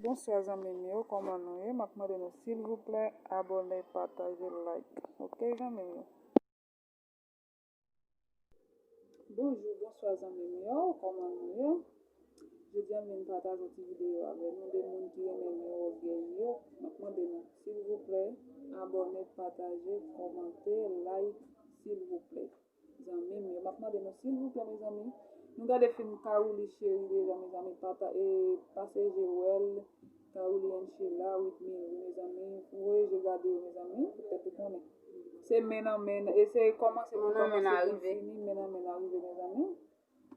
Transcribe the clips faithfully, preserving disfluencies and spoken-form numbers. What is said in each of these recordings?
Bonswa zanmi m yo, kòman nou ye? M ap mande nou silvouplè abòne, pataje, like. Oke zanmi m yo. Bonjou, bonswa zanmi m yo, kòman nou ye? Jodi a m vin pataje yon ti videyo avè nou de moun ki renmen men ògèy yo. M ap mande nou silvouplè abòne, pataje, kòmante, like silvouplè. Zanmi m yo, m ap mande nou silvouplè mezanmi, nou gade fim Kaouli Cheri deja mezanmi, pata e pase Jewèl, Kaouli and Sheila, Whitney wi mezanmi, voye je gade yo mezanmi, petèt ou konnen. Se men nan men, e se kòmanse pou kòmanse pou fini, men nan men nan rive mezanmi.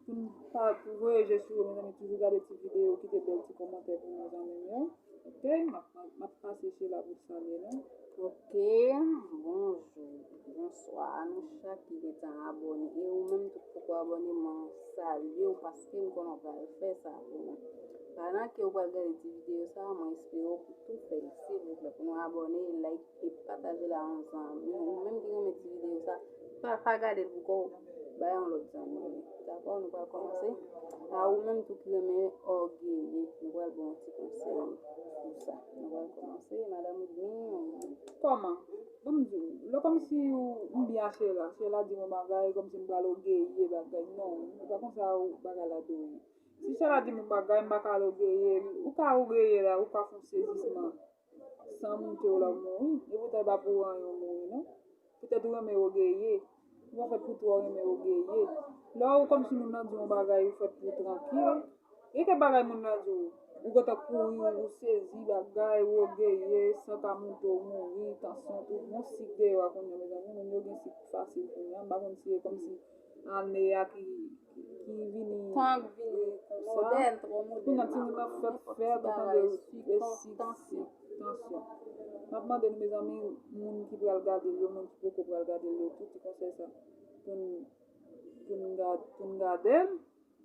Pou n pa pou voye je sou yo mezanmi, toujou gade ti videyo, kite bèl ti kòmantè pou nou zanmi m yo. Oke, m ap, m ap pase Sheila pou salye nou. Oke, bonjou, bonswa a nou chak ki gentan abòne. E ou menm tou ki poko abòne, mwen salye w paske m konnen w pral fè sa pou mwen. Pandan ke w pral gade ti videyo sa, mwen espere w pou tou fè l, silvouplè, pou nou abòne, like e pataje l a yon zanmi. Ou menm ki renmen ti videyo sa, pa, pa gade l pou kò w, bay yon lòt zanmi li. Dakò, nou pral kòmanse. A ou menm tou ki renmen ògeye, nou pral ba w yon ti konsèy pou sa. Nou pral kòmanse, madanm Whitney. Kòman? Ban m di w, lè kòmsi ou, m byen a Sheila, Sheila di m yon bagay, kòmsi m pral ògeye bagay. Non, e pa konsa bagay la dwe ye. Si Sheila di m yon bagay, m pa ka ògeye l. Ou ka ògeye la, ou ka fè yon sezisman. San moute w la mouri. E poutan e pa pou anyen w mouri non. Petèt ou renmen ògeye. Ou pa fèt pou twò renmen ògeye. Lè ou kòmsi moun nan di yon bagay, ou fèt pou trankil. Gen kèk bagay moun nan di w, ou gentan kouri, ou sezi bagay, ou ògeye, san ka moute w mouri, tansyon tou, gon sik deyò a kounye a mezanmi, moun yo gen sik fasil kounye a, m pa konn si e kòmsi ane a ki, ki vini tan k vini modèn, twò modèn. Kounye a timoun nan fèt fèt, ou tande e sik, tansyon. M ap mande nou mezanmi, moun ki pral gade l yo, moun ki poko pral gade l yo, tout ti konsèy sa pou n, pou n gad, pou n gade l.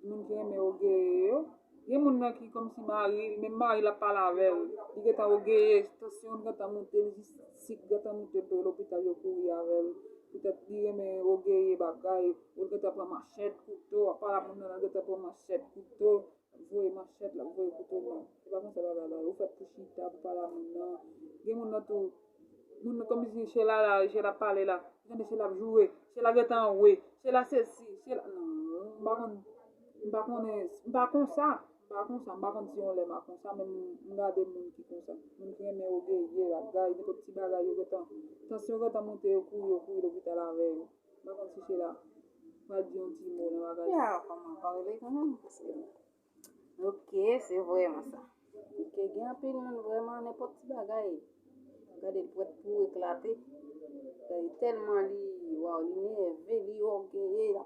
Moun ki renmen ògeye yo. Gen moun nan ki kòmsi mari l, menm mari l ap pale avè l. Li gentan ògeye, tansyon l gentan moute, li sik gentan moute, l lopital yo kouri avè l. Petèt li renmen ògeye bagay, ou l gentan pran manchèt, kouto, ap pale a moun nan, l gentan pran manchèt, kouto, l ap voye manchèt, l ap voye kouto, non. Se pa konsa bagay la ye. Ou fèt pou chita, pou pale a moun nan. Gen moun nan tou, moun nan kòmsi Sheila la, Sheila ap pale la. Ou tande Sheila ap joure, Sheila gentan we, Sheila sesi, Sheila, non, m pa konn, m pa konnen, m pa konsa, m pa konsa, m pa konn si yon lè m a konsa, men m, m gade moun ki konsa. Moun ki renmen ògeye bagay, nenpòt ti bagay yo gentan, tansyon gentan moute, yo kouri, yo kouri lopital avè yo. M pa konn si Sheila pral di yon ti mo nan bagay. Ya, kòman pa rele kanmenm, paske Ok, se vrèman sa. Ok, gen anpil moun vrèman nenpòt ti bagay. Gade l prèt pou eklate. Gade tèlman li, waw, li nève, li ògeye.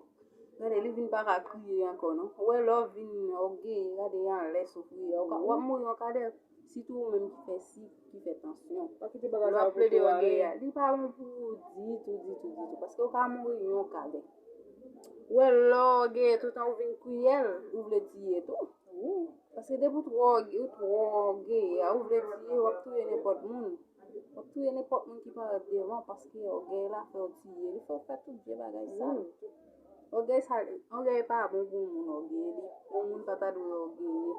Gade li vin pa ka kriye ankò non. Ou wè lè w vin ògeye, gade anlè soufri a. Ou ka, w ap mouri yon kadè. Sitou ou menm ki fè sik, ki fè tansyon. Pa kite bagay sa yo pou tou ale. Lè w ap plede ògeye a, li pa bon pou ou ditou, ditou, ditou. Paske ou ka mouri yon kadè. Ou wè lè w ògeye toutan ou vin kriyèl, ou vle tiye tou. Wi. Paske depi w twò òge-, ou twò ògeye a, ou vle tiye, w ap touye nenpòt moun. W ap touye nenpòt moun ki parèt devan w paske ògèy la fè w tiye. Li fè w fè tout vye bagay sa. Wi. Ògèy sa, ògèy pa bon pou moun ògeye. Li, yon moun pa ta dwe ògeye.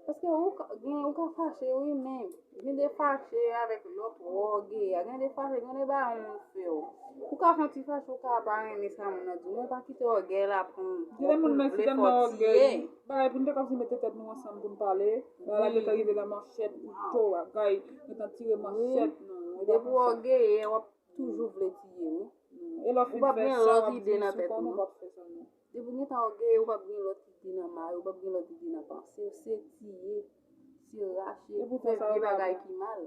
Paske ou ka, gen, ou ka fache, wi, men gen de fache avèk lè w twò ògeye a. Gen de fache, gen de bagay yon moun fè w. Ou ka fè yon ti fache, ou ka pa renmen sa moun nan di w, men pa kite ògèy la pran w. Gen de moun nan ki tèlman ògèy, bagay pou nou te kòmsi mete tèt nou ansanm pou n pale. Bagay la gentan rive nan manchèt, kouto, bagay, gentan tire manchèt, non, ou pa konsa. Depi w ògeye, w ap toujou vle tiye, wi. Non. E lè w fin fè sa, w ap di sou kò nou, w p ap fè sa, non. Depi w gentan ògeye, ou p ap gen lòt ide nan may ou, w p ap gen lòt ide nan panse w, se tiye, se rache, fè vye bagay ki mal.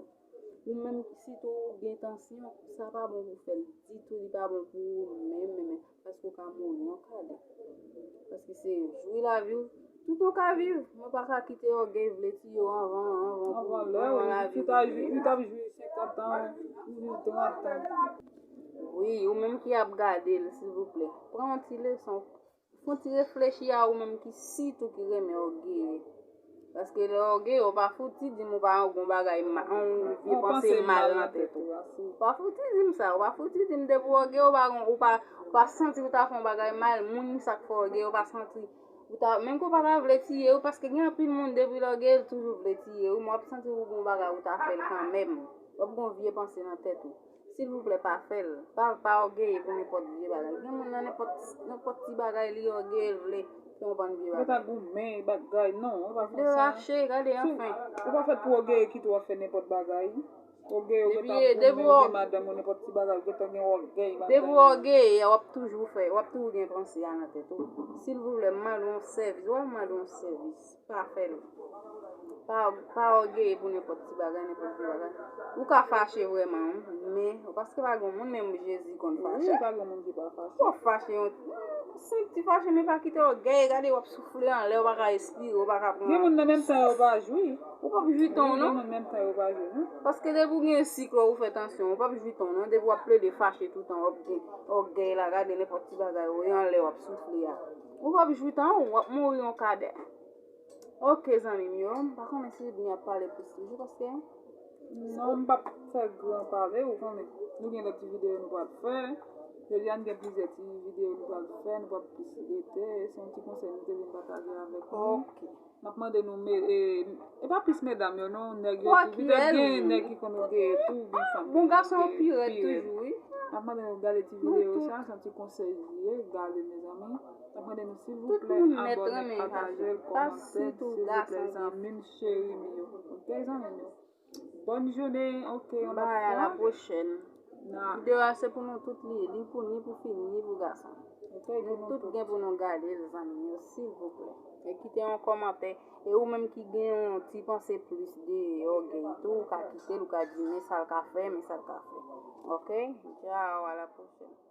Ou menm, sitou ou gen tansyon, sa pa bon pou fè l ditou, li pa bon pou ou menm, menm, menm, paske w ka mouri yon kadè. Paske se jwi lavi w, tout nou ka viv, men w pa ka kite ògèy vle tiye w anvan, anvan, anvan lè w, anvan lavi w. Ou t ap jwi, ou t ap jwi senkant an, ou viv trant an. Wi, ou menm ki ap gade l, silvouplè, pran yon ti leson. Fè yon ti reflechi a ou menm ki sitou ki renmen ògeye. Paske lè w ògeye, ou pa fouti di m ou pa yon gon bagay ma-, yon vye panse mal nan tèt ou. Ou pa fouti di m sa, ou pa fouti di m depi w ògeye, ou pa gon, ou pa, ou pa santi ou ta fè yon bagay mal, moun sa k fè w ògeye, ou pa santi Ou ta, menm ke w pa ta vle tiye w, paske gen anpil moun depi l ògeye, l toujou vle tiye w, men w ap santi w gen yon bagay ou ta fè l kanmenm. W ap gen yon vye panse nan tèt ou. Silvouplè, pa fè l. Pa, pa ògeye pou nenpòt vye bagay. Gen moun nan nenpòt, nenpòt ti bagay li ògeye, l vle fè yon bann vye bagay. Yo ta goumen, bagay, non, ou pa fè sa. Vle rache, gade, anfen. Ou pa fèt pou ògeye kite w ap fè nenpòt bagay. Ògeye, ou gentan goumen, ou gen madanm ou, nenpòt ti bagay, ou gentan gen ògèy, bagay. Depi w ògeye, w ap toujou fè, w ap toujou gen panse a nan tèt ou. Silvouplè, m mande w yon sèvis, w ap mande w yon sèvis. Pa fè l. Pa, pa ògeye pou nenpòt ti bagay, nenpòt ti bagay. Ou ka fache vrèman, wi, men, paske pa gen moun menm Jezi konn fache. Wi, pa gen moun ki pa fache. Fò fache yon, senp ti fache, men pa kite ògèy, gade, w ap soufle anlè, w pa ka respire, w pa ka pran. Gen moun nan menm tan yo pa jwi. Ou p ap jwi tan w, non. Gen moun menm tan yo pa jwi, non. Paske depi w gen sik la, ou fè tansyon, ou p ap jwi tan w, non. Depi w ap plede fache toutan, w ap gen ògèy la, gade nenpòt ti bagay, ou anlè, w ap soufle a. Ou p ap jwi tan w, w ap mouri yon kadè. Ok, zanmi m yo, m pa konnen si m ap pale plis toujou, paske. Non, m p ap fè gran pale, ou konnen. Nou gen lòt ti videyo nou pral fè. Jodi a, n gen plizyè ti videyo nou pral fè, nou p ap plis rete. Se yon ti konsèy nou te vin pataje avèk nou. Ok. M ap mande nou, me, e, e pa plis medam yo, non, nèg yo tou. Petèt gen nèg ki konn ògeye tou, gen fanm. Bon, gason yo pi rèd toujou, wi. M ap mande nou gade ti videyo sa, se yon ti konsèy li ye, gade, mezanmi. M ap mande nou, silvouplè, abòne, pataje l, kòmante, silvouplè, zanmi m, cheri m yo. Ok, zanmi m yo. Bòn jounen, ok, yon lòt fwa. Bye, à la prochaine. Videyo a se pou nou tout li ye, li pou, ni pou fi, ni pou gason. Nou tout gen pou nou gade l, zanmi m yo, silvouplè. E kite yon kòmantè. E ou menm ki gen yon ti panse plis de ògèy tou, ou ka kite l, ou ka di men sa l ka fè, men sa l ka fè. Ok? Ciao, à la prochaine.